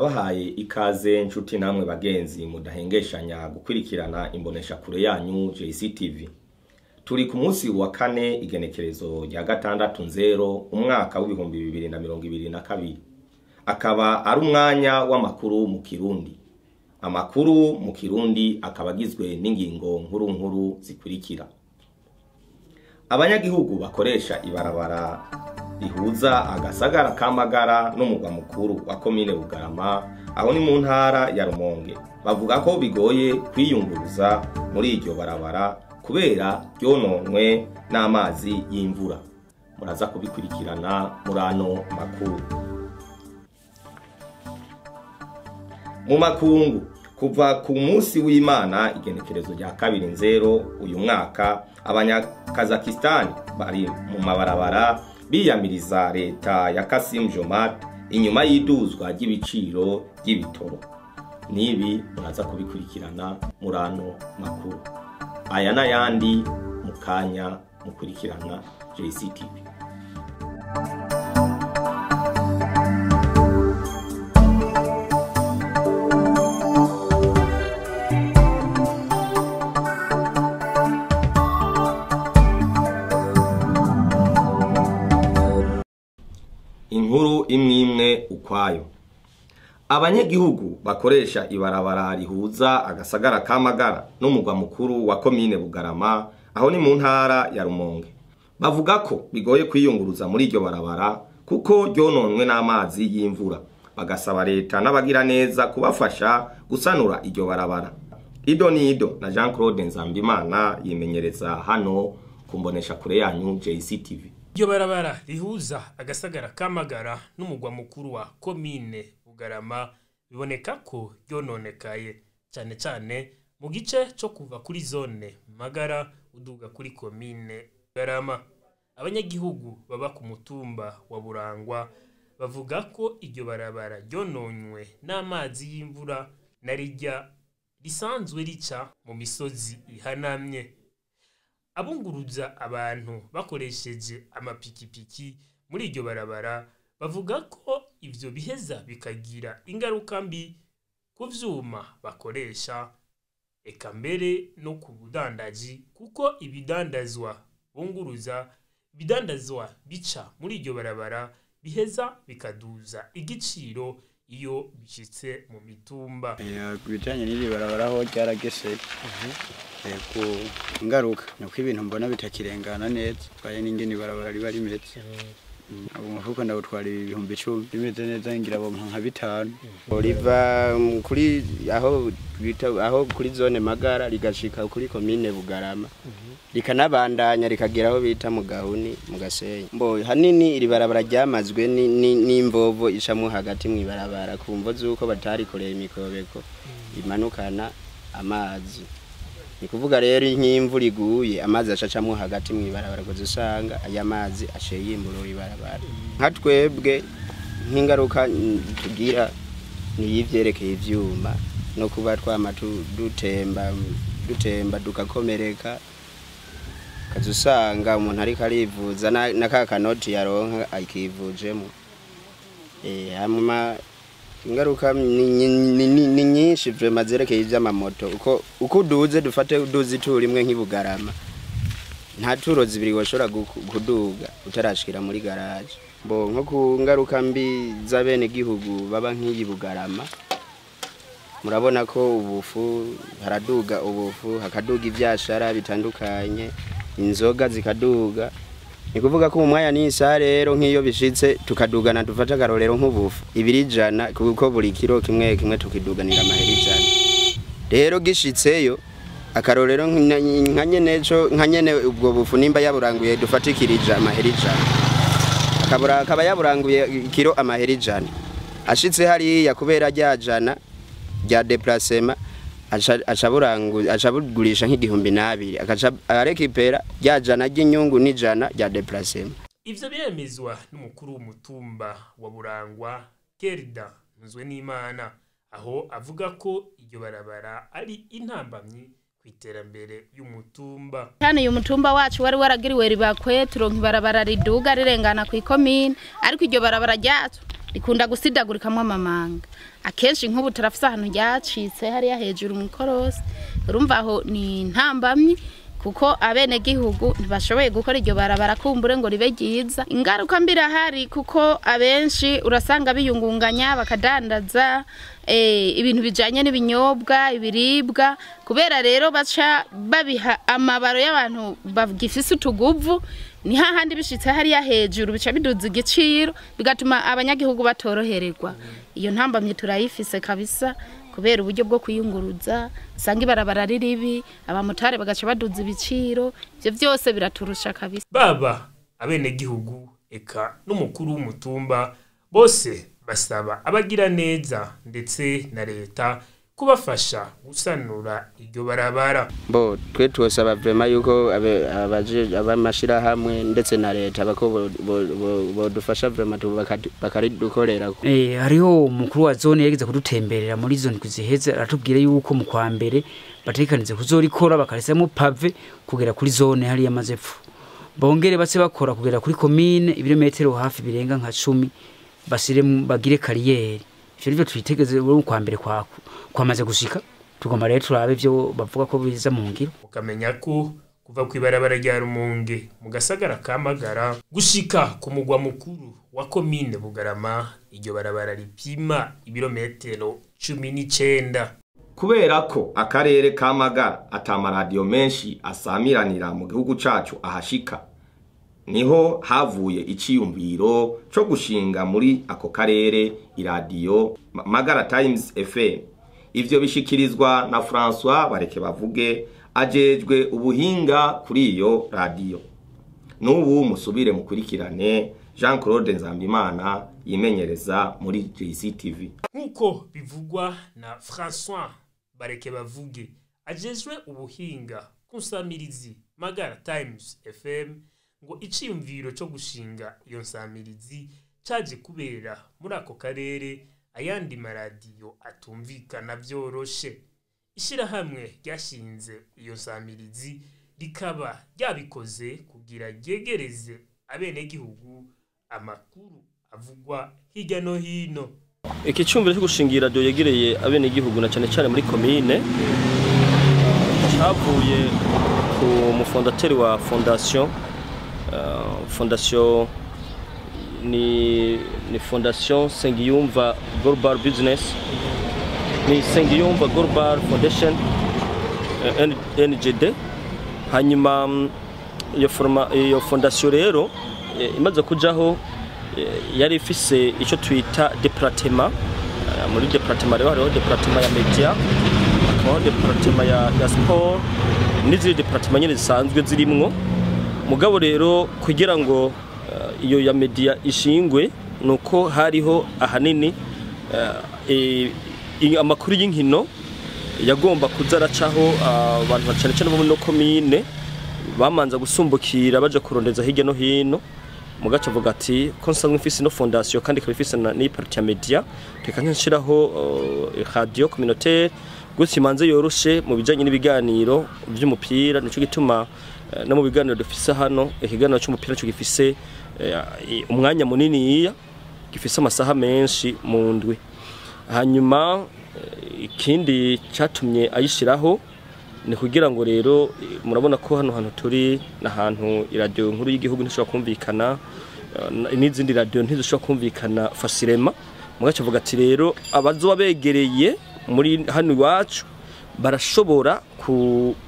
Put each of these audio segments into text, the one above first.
Ndabahaye ikaze nshuti namwe bagenzi mudahengeshanya gukwirikirana imbonesha kure yanyu JCTV. Turi ku munsi wa kane igenekerezo rya 6 umwaka w'2022. Akaba ari umwanya w'amakuru mu Kirundi. Amakuru mu Kirundi akaba agizwe n'ingingo nkuru nkuru zikurikira. Abanyagihugu bakoresha ibarabara rihuza agasagara kamagara n'umugwa mukuru wa komine Bugarama aho ni mu ntara ya Rumonge bavuga ko bigoye kwiyunguruza muri iryo barabara kubera ryononwe n'amazi y'imvura. Muraza kubikurikirana murano makuru. Mu makungu kuva ku munsi w'Imana igenekerezo rya 2 uyu mwaka abanyakazakistani bari mu mabarabara biyamiriza leta ya Kasim Jomart inyuma y'iduzwa ry'ibiciro ry'ibitoro. Nibi muraza kubikurikirana murano makuru. Aya n'ayandi mukanya mukurikirana JCTV. Inkuru imwe ukwayo. Abanyagihugu bakoresha ibarabara rihuza agasagara kamagara n'umugwa mukuru wa komine Bugarama aho ni mu ntara ya Rumonge bavuga ko bigoye kwiyunguruza muri iryo barabara kuko ryononwe n'amazi y'imvura, bagasaba leta n'abagira neza kubafasha gusanura iryo barabara. Ido nido na Jean Claude Nzambimana yimenyereza hano kumbonesha kure yanyu JCTV. Iryo barabara rihuza agasagara kamagara n'umugwa mukuru wa komine Bugarama biboneka ko ryononekaye cyane cyane mu gice cyo kuva kuri zone Magara uduga kuri komine Bugarama. Abanyagihugu baba ku mutumba wa Burangwa bavuga ko iryo barabara ryononywe n'amazi y'imvura narijya risanzwe rica mu misozi ihanamye. Abunguruza abantu bakoresheje amapikipiki muri iryo barabara bavuga ko ivyo biheza bikagira ingaruka mbi ku vyuma bakoresha eka mbere no ku budandaji, kuko ibidandazwa bunguruza bidandazwa bica muri iryo barabara biheza bikaduza igiciro iyo bishitse mu mitumba. Kubijanye n'iri barabara ho ryaragese ku ngaruka nuko ibintu mbona bitakirengana neza twaye n'ingene barabara riba rimeze. Abo mufuko ndawutwara 10,000 bimeze neza ngira bo nka 5. Riva kuri aho bita aho kuri zone Magara rigashika kuri komine Bugarama rikanabandanya rikagera aho bita mu Gahuni mu Gasenyi. Mbo hanini iri barabara ryamazwe n'imvovo ishamwe hagati mu ibarabara kumvo zuko batarikoreye imikobeko imanukana amazi. Ni kuvuga rero nk'imvura iguye amazi ashacamwo hagati mu ibarabara goze usanga aya mazi asheye imburo ibarabara. Nka twebwe nk'ingaruka tugira ni yivyerekeye ivyuma no kuba twama dutemba dukakomereka kazusanga umuntu ariko arivuza na ka kanoti yaronka akivujemo. Hanyuma ingaruka ni nyinshi vraiment zerekeye ivy'amamoto uko uduze dufate uduze turimwe nk'ibugarama nta turo zibiri washobora kuduga utarashikira muri garage. Bo nko ku ngaruka mbi z'abene gihugu baba nk'iyi Bugarama murabona ko ubufu haraduga, ubufu hakaduga ivyashara bitandukanye, inzoga zikaduga. Ni kuvuga ko umwanya n'isa rero nk'iyo bishitse tukadugana dufata akarorero nk'ubufu 200 kuko buri kiro kimwe kimwe tukiduganira amahera 100. Rero gishitseyo akarorero nka nyeneco nka nyene ubwo bufu nimba yaburanguye dufatikirije amahera 100 akabura akaba yaburanguye kiro amahera 100 ashitse hariya kubera ryajana rya déplacement acabugurisha nk'igihumbi 2 akaca arekipera ryajana ry'inyungu n'ijana rya déplacement. Ivyo biremezwa n'umukuru w'umutumba wa Burangwa Kerida Nzwenimana aho avuga ko iryo barabara ari intambamyi kwiterambere y'umutumba. Cyane uyu mutumba wacu wari waragiriwe ribakwe turonka ibarabara riduga rirengana ku ikomine, ariko iryo barabara ryacu Rikunda gusidagurikamwo amamanga. Akenshi nk'ubu turafise ahantu ryacitse hariya hejuru mu korosi. Urumva aho ni ntambamyi kuko abenegihugu ntibashoboye gukora iryo barabara kumbure ngo ribe ryiza. Ingaruka mbi irahari kuko abenshi urasanga biyungunganya bakadandaza ibintu bijanye n'ibinyobwa, ibiribwa, kubera rero baca babiha amabaro y'abantu bagifise utuguvu, ni hahandi bishitse hariya hejuru bica biduza igiciro bigatuma abanyagihugu batorohererwa. Iyo ntambamye turayifise kabisa kubera uburyo bwo kwiyunguruza, usanga ibarabara ari ribi, abamotari bagaca baduza ibiciro, ivyo vyose biraturusha kabisa. Baba abenegihugu eka n'umukuru w'umutumba bose basaba abagira neza ndetse na leta kubafasha gusanura iryo barabara. Bo twe twosaba vraiment yuko abamashirahamwe ndetse na leta bako bodufasha vraiment bakaridukorera. Hariho umukuru wa zone yageze kudutemberera muri zone kuziheze, aratubwira yuko mu kwa mbere batekanize kuzorikora bakarisemo pave kugera kuri zone hariya mazepfo, bongere base bakora kugera kuri commune ibirometero hafi birenga nka 10 basire bagire kariyeri. Ivyo nivyo twitegeze mu kwa mbere kwamaze gushika, tugomba rero turabe ivyo bavuga ko biza mu ngiro. Ukamenya ko kuva kw'ibarabara rya Rumonge mu gasagara ka Magara gushika ku mugwa mukuru wa commune Bugarama, iryo barabara ripima ibirometero 19. Kubera ko akarere ka Magara atamaradiyo menshi asamiranira mu gihugu cacu ahashika, niho havuye iciyumviro co gushinga muri ako karere iradiyo Magara Times FM. Ivyo bishikirizwa na François Bareke bavuge ajejwe ubuhinga kuri iyo radiyo. N'ubu musubire mukurikirane Jean Claude Nzambimana yimenyereza muri JCTV. Nkuko bivugwa na François Bareke bavuge ajejwe ubuhinga kunsamirizi Magara Times FM, ngo iciyumviro cyo gushinga iyo nsamirizi caje kubera muri ako karere ayandi maradiyo atumvikana vyoroshe. Ishirahamwe ryashinze iyo nsamirizi rikaba ryabikoze kugira ryegereze abenegihugu amakuru avugwa hirya no hino. Iki cyumviro cyo gushinga iradiyo yegereye abenegihugu na cyane cyane muri commune cavuye ku mufondateri wa fondation. Fondation ni Fondation Sengiyumva Global Business, ni Sengiyumva Global Foundation NGD. Hanyuma iyo fondation rero imaze kujaho yari ifise ico twita departement. Muri departement rero hariho departement ya media, hakabaho departement ya sport n'izindi departement nyene zisanzwe zirimwo. Mugabo rero kugira ngo iyo ya media ishingwe nuko hariho ahanini amakuru y'inkino yagomba kuzaracaho abantu cyane cyane bo muri commune bamanza gusumbukira baje kurondeza hirya no hino. Mugaca avuga ati ko nsanzwe mfise no fondation kandi ikaba ifise ni partie ya media, reka nshiraho radio communautaire gutyo imanze yoroshe mu bijanye n'ibiganiro by'umupira. Nico gituma no mu biganiro dufise hano ikiganiro cy'umupira cyo gifise umwanya munini, gifise amasaha menshi mu ndwi. Hanyuma ikindi cyatumye ayishiraho ni kugira ngo rero murabona ko hano hantu turi nahantu iradiyo nkuru y'igihugu ntishobora kumvikana, n'izindi radio ntizishobora kumvikana facilement. Mugaca avuga ati rero abazoba begereye muri hano iwacu barashobora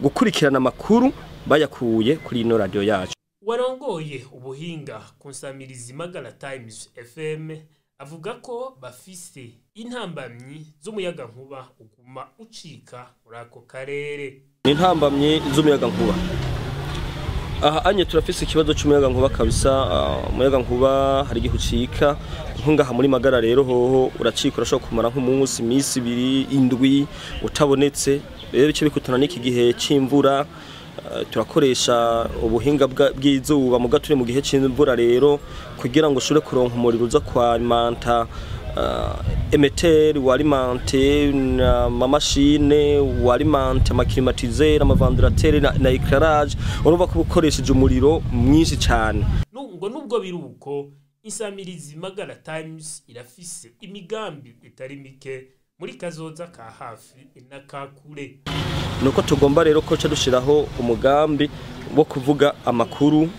gukurikirana amakuru bayakuye kuri ino radio yacu. Warongoye ubuhinga kunsamirizi Magara Times FM avuga ko bafise intambamyi z'umuyaga nkuba uguma ucika muri ako karere. Ni intambamyi z'umuyaga nkuba. Aha anye turafise ikibazo cy'umuyaga nkuba kabisa. Umuyaga nkuba hari igihe ucika nkungaha muri Magara rero hoho uracika, urashobora kumara nk'umunsi, imisi ibiri, indwi utabonetse. Rero bice bikutana n'iki gihe c'imvura, turakoresha ubuhinga bw'izuba muga turi mu gihe c'imvura rero kugira ngo ushobore kuronka umuriro uza kwa alimenta emeteri walimante na mashine walimante amaklimatiseur amaventilateur na éclairage, urumva ko ukoresheje umuriro mwinshi cyane. Ngo nubwo biruko Insamirizi Magara Times irafise imigambi itari mike muri kazoza ka hafi na ka kure. Nuko tugomba rero ko ca dushiraho umugambi wo kuvuga amakuru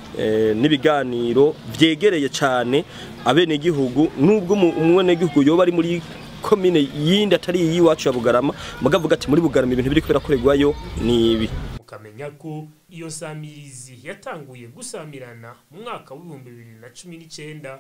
n'ibiganiro vyegereye cane abenegihugu, nubwo umwenegihugu yoba ari muri komine yindi atari iyiwacu ya Bugarama, mugavuga ati muri Bugarama ibintu biriko birakorerwayo ni ibi. Mukamenya ko iyo samirizi yatanguye gusamirana mu mwaka w'ibihumbi 2019,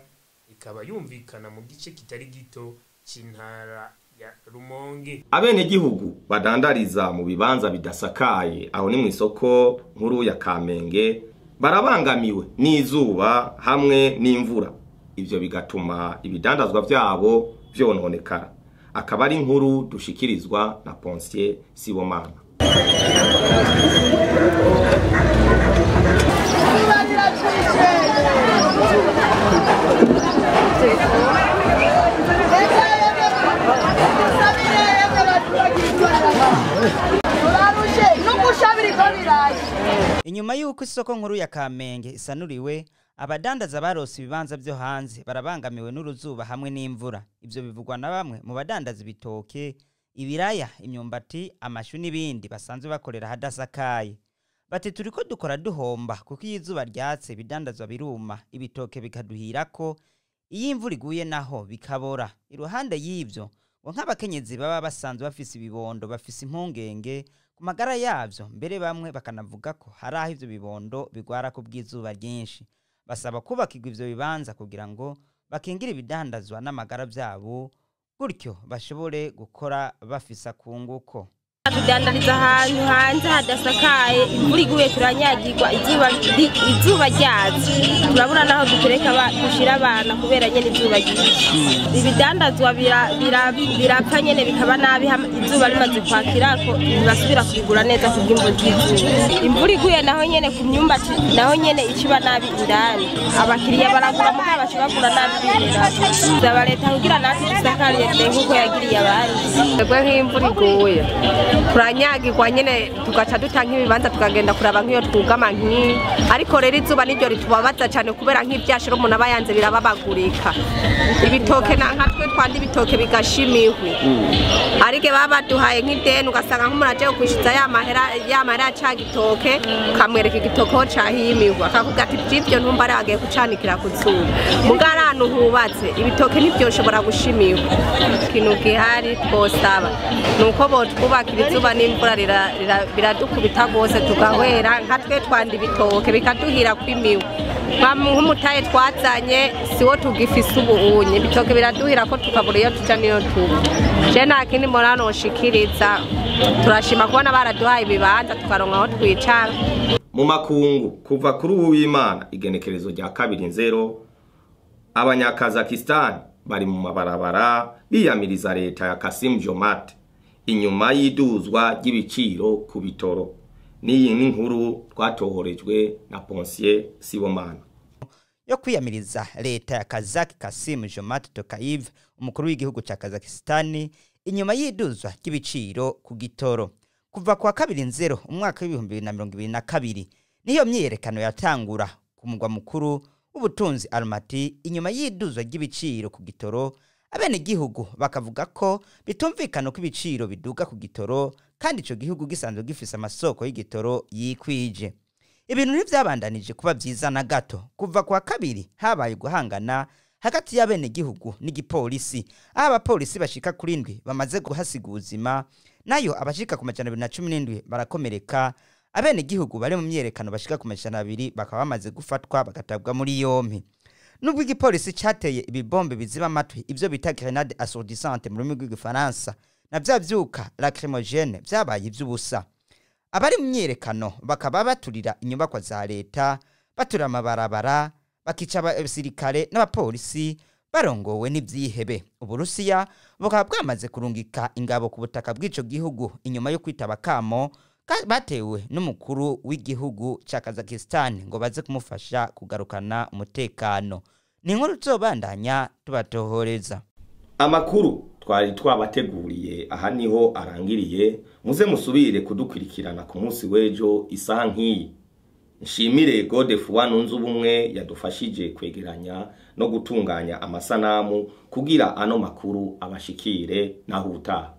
ikaba yumvikana mu gice kitari gito c'intara ya Rumonge. Abenegihugu badandariza mu bibanza bidasakaye aho ni mu isoko nkuru ya Kamenge barabangamiwe n'izuba hamwe n'imvura, ivyo bigatuma ibidandazwa vyabo vyononekara. Akaba ari inkuru dushikirizwa na Ponsier Sibomana. Inyuma y'uko isoko nkuru ya Kamenge isanuriwe, abadandaza barose ibibanza byo hanze barabangamiwe n'uruzuba hamwe n'imvura. Ivyo bivugwa na bamwe mu badandaza ibitoke, ibiraya, imyumbati, amashu n'ibindi basanzwe bakorera hadasakaye. Bati turiko dukora duhomba kuko iyo izuba ryatse ibidandazwa biruma, ibitoke bikaduhirako, iyo imvura iguye naho bikabora. Iruhande y'ivyo ngo nk'abakenyezi baba basanzwe bafise ibibondo bafise impungenge ku magara yavyo, mbere bamwe bakanavuga ko hari aho ivyo bibondo bigwara ku bw'izuba ryinshi. Basaba kubakirwa ivyo bibanza kugira ngo bakingire ibidandazwa n'amagara vyabo, gutyo bashobore gukora bafise akunguko. Tudandariza ahantu hanze hadasakaye, imvura iguye turanyagirwa, izuba ryatse turabura naho dutereka dushira abana kubera nyene izuba ryinshi. Ibidandazwa birapfa nyene bikaba nabi, izuba rimaze kwakirako ntibasubira kubigura neza kubw'imvo z'izuba. Imvura iguye naho nyene ku myumbati naho nyene ikiba nabi indani, abakiriya baragura mugabo baca bagura nabi bibera. Saba leta kugira natwe dusakariye nkuko yagiriye abandi. Twebwe nk'imvura iguye turanyagirwa nyene tugaca duta nk'ibibanza tukagenda kuraba nk'iyo twugama nk'iyi, ariko rero izuba niryo ritubabaza cyane kubera nk'ivyashira umuntu aba yanze birababagurika. Ibitoke na nka twe twanda ibitoke bigashimihwe, ariko baba baduhaye nk'ideni ugasanga nk'umuntu aje kwishyuza ya mahera ca gitoke, ukamwereka igitoke aho cahimihwe akavuga ati vy'ivyo ntumva ari agiye kucanikira ku zuba. Muga ari ahantu hubatse ibitoke ntivyoshobora gushimihwa. Ikintu gihari twosaba nuko botwubakira izuba n'imvura biradukubita gose tugahwera, nka twe twanda ibitoke bikaduhira kwimiwe. Nk'umutahe twazanye siwo tugifise ubu unye, ibitoke biraduhira ko tukabura iyo tuja niyo tuba. Je nta kindi mbona noshikiriza, turashima kubona baraduhaye ibibanza tukaronka aho twicara. Mu makungu kuva kuri uw'Imana igenekerezo rya 2-0, Abanyakazakistan bari mu mabarabara biyamiriza leta ya Kasim Jomart inyuma y'iduzwa ry'ibiciro ku bitoro. N'iyi ni inkuru twatohorejwe na Ponsier Sibomana. Yo kwiyamiriza leta ya Kazakh Kasim Jomart Tokayev, umukuru w'igihugu ca Kazakhstan, inyuma y'iduzwa ry'ibiciro ku gitoro. Kuva kwa 2-0 umwaka w'ibihumbi 2022 niyo myiyerekano yatangura ku mugwa mukuru w'ubutunzi Almaty inyuma y'iduzwa ry'ibiciro ku gitoro. Abenegihugu bakavuga ko bitumvikana ko ibiciro biduga ku gitoro kandi ico gihugu gisanzwe gifise amasoko y'igitoro yikwije. Ibintu ntivyabandanije kuba vyiza na gato. Kuva kwa kabiri habaye guhangana hagati y'abenegihugu n'igipolisi, aho abapolisi bashika kuri 7 bamaze guhasiga ubuzima, nayo abashika ku 217 barakomereka. Abenegihugu bari mu myiyerekano bashika ku 200 bakaba bamaze gufatwa bagatabwa muri yompi. Nubwo igipolisi cateye ibibombe biziba amatwi ivyo bita grenade assourdissante mu rurimi rw'igifaransa na vya vyuka lacrymogène vyabaye ivy'ubusa. Abari mu myiyerekano bakaba baturira inyubakwa za leta, baturira amabarabara, bakica abasirikare n'abapolisi barongowe n'ivyihebe. Uburusiya bukaba bwamaze kurungika ingabo ku butaka bw'ico gihugu inyuma yo kwitaba kamo batewe n'umukuru w'igihugu ca Kazakhstan ngo baze kumufasha kugarukana umutekano. Ni inkuru tuzobandanya tubatohoreza. Amakuru twari twabateguriye aha niho arangiriye, muze musubire kudukurikirana ku munsi w'ejo isaha nk'iyi. Nshimire Godefroid Nunzubumwe yadufashije kwegeranya no gutunganya amasanamu kugira ano makuru abashikire naho ubutaha.